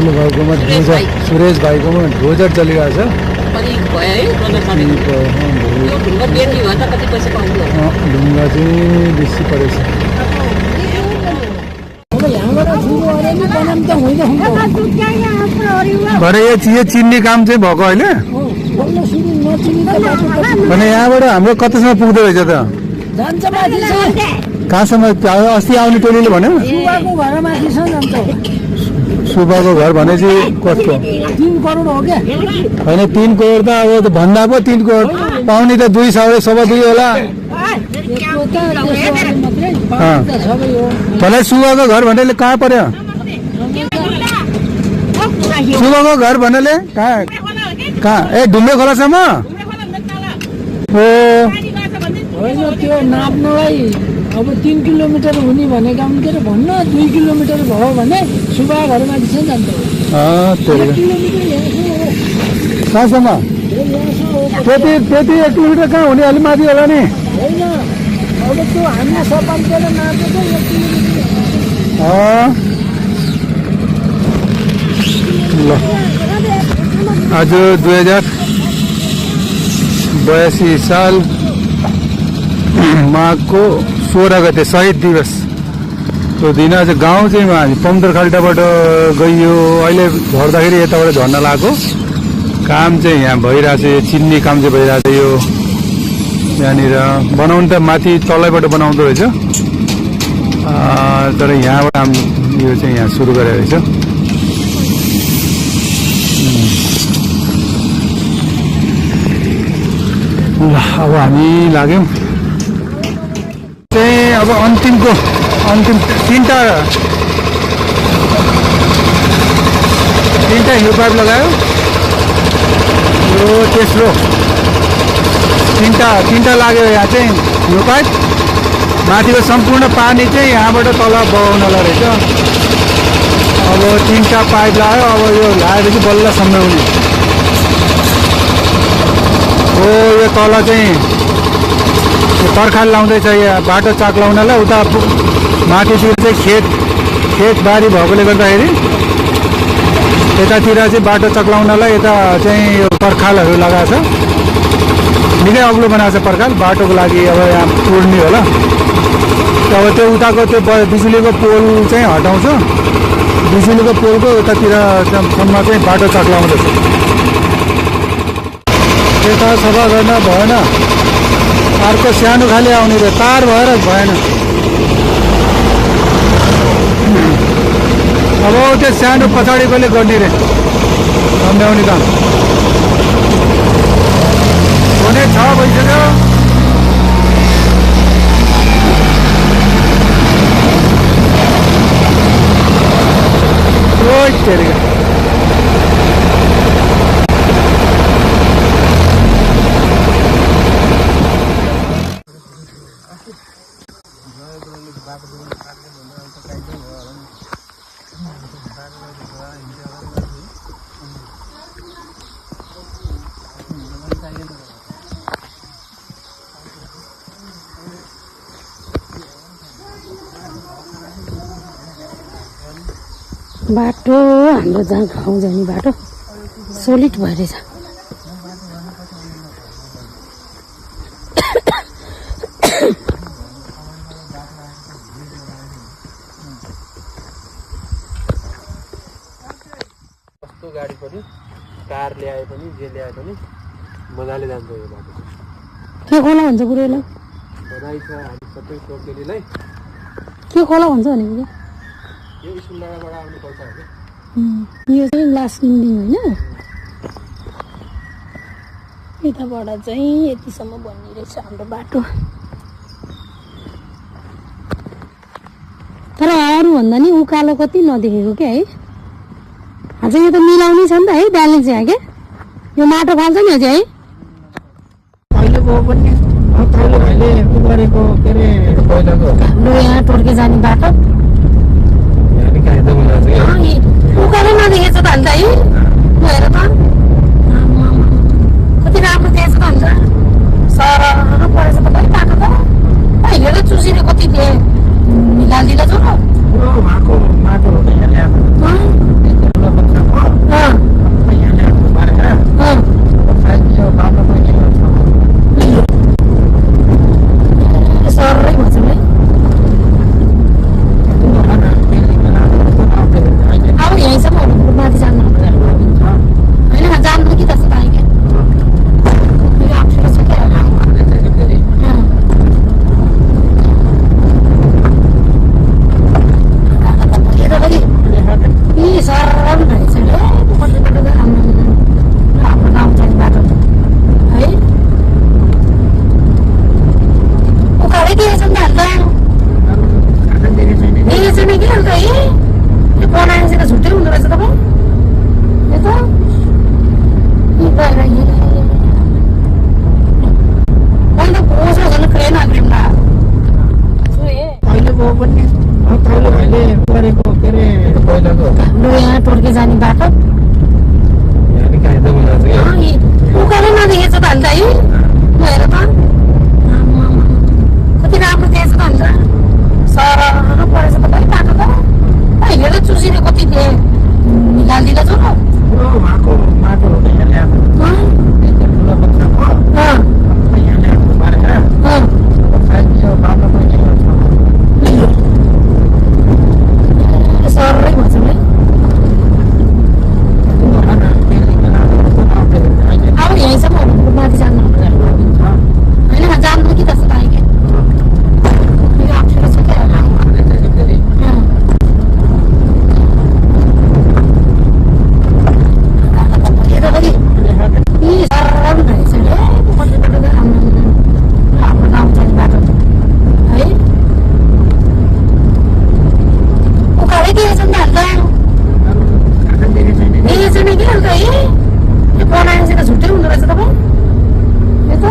आउनु भएकोमा डोजर सुरेश भाइकोमा डोजर चलिरहेको छ। ढुङ्गा चाहिँ बेसी परेछ। भने यो चिन्ने काम चाहिँ भएको होइन भने यहाँबाट हाम्रो कतिसम्म पुग्दो रहेछ त? कहाँसम्म? अस्ति आउने टोलीले भन्यो सुब्बाको घर भनेपछि कस्तो 3 करोड हो क्या? होइन 3 करोड त अब भन्दा पो 3 करोड पाउने त 2 सवा 2 होला। भलै सुब्बाको घर भन्नेले कहाँ पर्यो? सुब्बाको घर भन्नेले कहाँ ए ढुङ्गे खोलासम्म हो? होइन त्यो नाप्नलाई अब 3 किलोमिटर हुने भनेका के अरे भन्न 2 किलोमिटर भयो भने सुब्बा घरमाथि चाहिँ जान्छ। कहाँसम्म? त्यति 1 किलोमिटर कहाँ हुने? अलिक माथि होला नि। होइन अब त्यो हामी सरपञ्चले नापेको 1 किलोमिटर। ल आज 2082 साल माघको 16 गते शहीद दिवस त्यो दिन चाहिँ गाउँ चाहिँ पम्दर खाल्टाबाट गइयो। अहिले झर्दाखेरि यताबाट झर्न लागेको काम चाहिँ यहाँ भइरहेछ। चिन्ने काम चाहिँ भइरहेछ। यो यहाँनिर बनाउनु त माथि तलैबाट बनाउँदो रहेछ तर यहाँबाट यो चाहिँ यहाँ सुरु गरेको रहेछ। ल अब हामी लाग्यौँ चाहिँ अब अन्तिम तीनटा हिल पाइप लगायो। यो तेस्रो तीनटा लाग्यो। यहाँ चाहिँ हिल पाइप माथिको सम्पूर्ण पानी चाहिँ यहाँबाट तल बगाउनलाई रहेछ। अब 3टा पाइप लाग्यो। अब यो लगाएपछि बल्ल सम्झाउने हो। यो तल चाहिँ पर्खाल लाउँदैछ यहाँ बाटो चाक्लाउनलाई। उता माथितिर चाहिँ खेत बारी भएकोले गर्दाखेरि यतातिर चाहिँ बाटो चक्लाउनलाई यता चाहिँ यो पर्खालहरू लगाएको छ। निकै अग्लो बनाएको छ पर्खाल बाटोको लागि। अब यहाँ पुर्ने होला। अब त्यो उताको त्यो बिजुलीको पोल चाहिँ हटाउँछ। बिजुलीको पोलको उतातिरसम्म चाहिँ बाटो चक्लाउँदैछ। यता सफा गर्न भएन। अर्को सानो खाले आउने रे तार भएर भएन। अब त्यो सानो पछाडिकोले गर्ने रे सम्झाउने काम हुने 6 भइसक्यो। बाटो हाम्रो जहाँ गाउँ जाने बाटो सोलिड भएछ। कस्तो गाडी पनि कार ल्याए पनि जे ल्याए पनि मजाले जान्छ यो बाटो। के खोला भन्छ पुरैलाई? बनाइ छ हामी सबै टोकेलीलाई के खोला भन्छ भनेको? यो स्कुल डाँडाबाट आउने पैसा हो। यो चाहिँ लास्ट मुन्डिङ होइन? यताबाट चाहिँ यतिसम्म बन्ने रहेछ हाम्रो बाटो। तर अरूभन्दा नि उकालो कति नदेखेको क्या है। अझै यो त मिलाउने छ नि त है ब्यालेन्स यहाँ के यो माटो फाल्छ नि अझै है। पहिलेको पनि तैँले भाइले गरेको के अरे पहिलाको हाम्रो यहाँ टोर्के जाने बाटो उकालो नदेखेछ त अन्त है। हेर त कति राम्रो देखेछ त अन्त सरर परेछ त भाइ बाटो त। अहिले त चुसिने कति थिए निकालिदिँदा छ र उहाँको माटो ल्याएको अन्त यो बनाएपछि त छुट्टै हुँदो रहेछ तपाईँ यो त अन्त पोस झन् क्रेन क्रेममा अहिले गयो पनि तैँले अहिले गरेको के अरे पहिलाको हाम्रो यहाँ टोर्के जाने बाटो यहाँ नि काहीँ त बनाएको उकालो नदेखेछ त अन्त है हेर त कति राम्रो दिएछ त अन्त सरर परेछ त कति बाटो त अहिले त चुसिने कति दिए निकालिदिँदा छ र उहाँको माटो हो यहाँ ल्याएको ठुलो बच्चाको यहाँ ल्याएको पारेर सायद यो बाटो पनि सरै भन्छ है अब यहीँसम्म माथि जानु होइन जानु कि त आइके अप्ठ्यारो छ क्या हाम्रो गाउँ जाने बाटो है उकालै दिएछ नि त अन्त दिएछ नि कि अन्त यो बनाएपछि त छुट्टै हुँदो रहेछ तपाईँ यो त